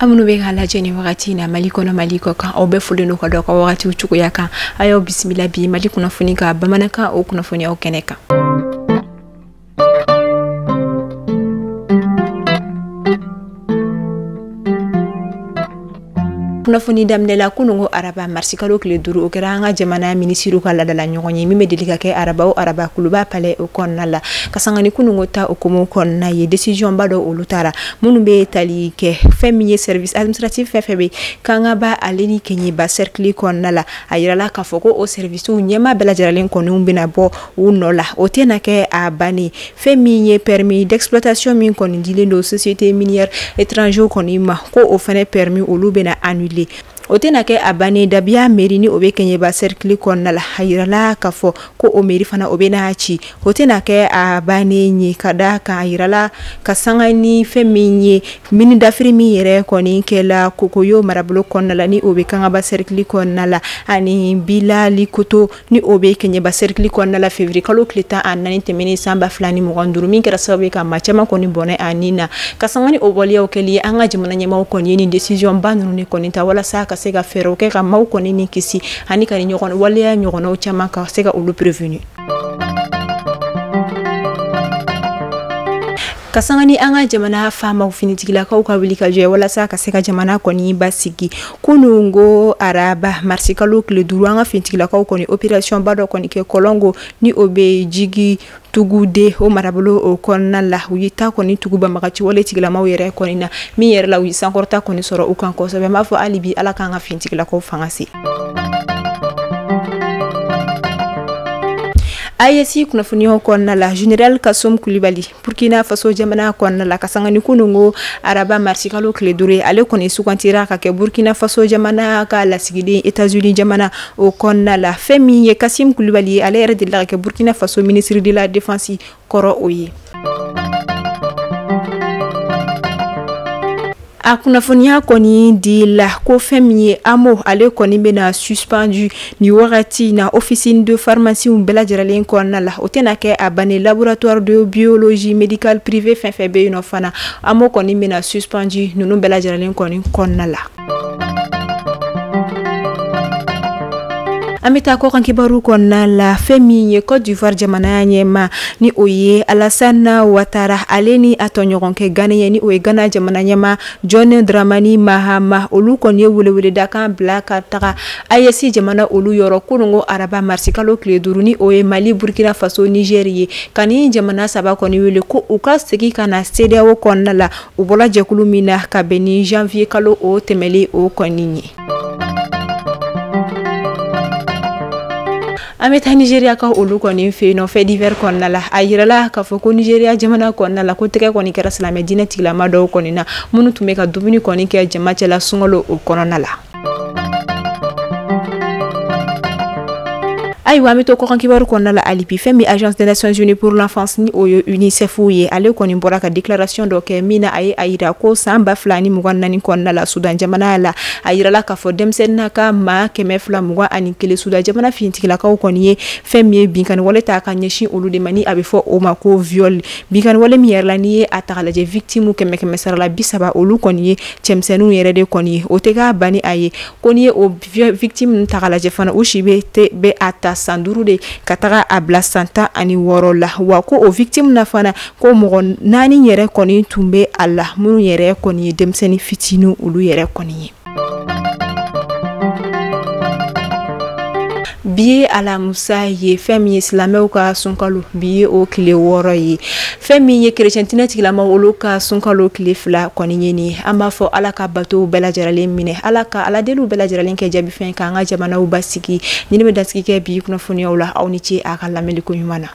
Minnu bɛ k'a lajɛ nin wagati in na Mali kɔnɔ, Mali kɔ kan, aw bɛɛ folen don ka dɔn ka wagatiw cogoya kan. A y'aw bisimila bi Mali kunnafoni ka bamanankan o kunnafoniyaw kɛnɛ kan. Kunnafoni daminɛ la, kunungo araba marisikalo tile 5, o kɛra an ka jamana minisiriw ka ladala ɲɔgɔn ye min bɛ deli ka kɛ araba o araba Kuluba Palais o kɔnɔna la. Ka sanga ni kunungo ta o komo kɔnɔna ye, décision ba dɔ olu taara minnu bɛ tali kɛ fɛn min ye service administratif fɛn fɛn bɛ Kangaba ale ni Keɲeba cercle kɔnɔna la. A yirala k'a fɔ ko o service ɲɛmaa bɛɛ lajɛlen kɔni bɛna bɔ u nɔ la, o tɛna kɛ a bannen. Fɛn min ye permis d'exploitation min kɔni dilen don société minière étranger kɔni ma, ko o fɛnɛ permis olu bɛna annuler, o tɛna kɛ a bannen. Dabiya mairie ni o bɛ Keɲeba cercle kɔnɔna la, a yirala k'a fɔ ko o mairie fana o bɛna ci, o tɛna kɛ a bannen ye. Ka da kan, a yirala ka sanga ni fɛn min ye mini dafiri min yɛrɛ kɔni kɛla Kokoyo marabolo kɔnɔna la ni o bɛ Kangaba cercle kɔnɔna la, ani Bilali Koto ni o bɛ Keɲeba cercle kɔnɔna la, février kalo tile 14 tɛmɛnen san 2025, min kɛra sababu ye ka maa caman kɔni bɔnɛ a nin na. Ka sanga ni o waleyaw kɛli ye, an ka jamana ɲɛmaaw kɔni ye nin décision ba ninnu de kɔni ta walasa ka se ka fɛɛrɛw kɛ ka maaw kɔni ni kisi ani ka ni ɲɔgɔn waleya ɲɔgɔnnaw caman ka se ka olu prévenir. Ka sanga ni an ka jamana faamaw finitigilakaw ka wuli ka jɔ walasa ka se ka jamana kɔni basigi, kunungo araba marisikalo tile 5, an ka finitigilakaw kɔni opération ba dɔ kɔni kɛ Kɔlɔngo ni o bɛ jigi Tugude o marabolo o kɔnɔna la. U ye ta kɔni tugu banbagaci wale tigilamaw yɛrɛ kɔni na, min yɛrɛ la u ye sankɔrɔta kɔni sɔrɔ u kan kosɛbɛ. N b'a fɔ hali bi Ala k'an ka finitigilakaw fanga se. AES kunnafoniyaw kɔnɔna la, Général Kassoum Kulibali, Burkina Faso jamana kɔnɔna la, ka sanga ni kunungo araba marisikalo tile 5 ye, ale kɔni sugantira ka kɛ Burkina Faso jamana ka lasigiden États-Unis jamana o kɔnɔna la. Fɛn min ye Kassim Kulibali ye, ale yɛrɛ delila ka kɛ Burkina Faso ministre de la défense kɔrɔ o ye. A kunnafoniya kɔni di la ko fɛn min ye AMO, ale kɔni bɛna suspendu ni wagati na officine de pharmacie bɛɛ lajɛlen kɔnɔna la, o tɛna kɛ a bannen. Laboratoire de biologie médicale privé fɛn fɛn bɛ yen nɔ fana, AMO kɔni bɛna suspendu ninnu bɛɛ lajɛlen kɔni kɔnɔna la. An bɛ taa kɔkan kibaru kɔnɔna la. Fɛn min ye Côte d'Ivoire jamana ɲɛmaa ni o ye Alassane Ouattara, ale ni a tɔɲɔgɔnkɛ Ghanéen ni o ye Ghana jamana ɲɛmaa John Dramani Mahama, olu kɔni ye weleweledakan bila ka taga AES jamana olu yɔrɔ kunungo araba marisikalo tile 5, ni o ye Mali, Burkina Faso, Niger ye, ka ni jamana saba kɔni wele ko u ka segin ka na CEDEAO kɔnɔna la, u bɔra jɛkulu min na ka bɛn ni janvier kalo o tɛmɛlen o kɔni ye. An bɛ taa Nigeria ka olu kɔni fɛ yen nɔ, fait divers kɔnɔna la, a yirala k'a fɔ ko Nigeria jamana kɔnɔna la, ko tɛgɛ kɔni kɛra silamɛ diinɛ tigilama dɔw kɔni na minnu tun bɛ ka dumuni kɔni kɛ jama cɛla sunkalo o kɔnɔna la. Ayiwa, an bɛ to kɔkan kibaru kɔnɔna la hali bi. Fɛn min Agence des Nations Unies pour l'enfance ni o ye UNICEF ye, ale kɔni bɔra ka déclaration dɔ kɛ min na a ye a yira ko san 2024 kɔnɔna la, Sudan jamana la, a yirala k'a fɔ denmisɛnnin ka maa 221, Sudan jamana finitigilakaw kɔni ye fɛn min ye binkanni wale ta ka ɲɛsin olu de ma, ni a bɛ fɔ o ma ko viol. Binkanni wale min yɛrɛ la, n'i ye a ta k'a lajɛ, victime 100 130 olu kɔni ye cɛmisɛnninw yɛrɛ de kɔni ye. O tɛ k'a banni a ye ko n'i ye o victime ninnu ta k'a lajɛ fana, u si bɛ a ta san 5 de ka taga a bila san 16 la. Wa ko o victime na fana, ko mɔgɔ 4 yɛrɛ kɔni tun bɛ a la minnu yɛrɛ kɔni ye denmisɛnnin fitinin olu yɛrɛ kɔni ye. Bi ye alamusa ye, fɛn min ye silamɛw ka sunkalo, bi ye o tile 6 ye. Fɛn min ye kerecɛn diinɛ tigilamaw olu ka sunkalo tile 2 kɔni ye nin ye. An b'a fɔ Ala ka batow bɛɛ lajɛlen minɛ, Ala ka ala deliw bɛɛ lajɛlen kɛ jaabi fɛn k'an ka jamanaw basigi. Nin bɛ dasigi kɛ bi kunnafoniyaw la. Aw ni ce a ka lamɛnni ko ɲuman na.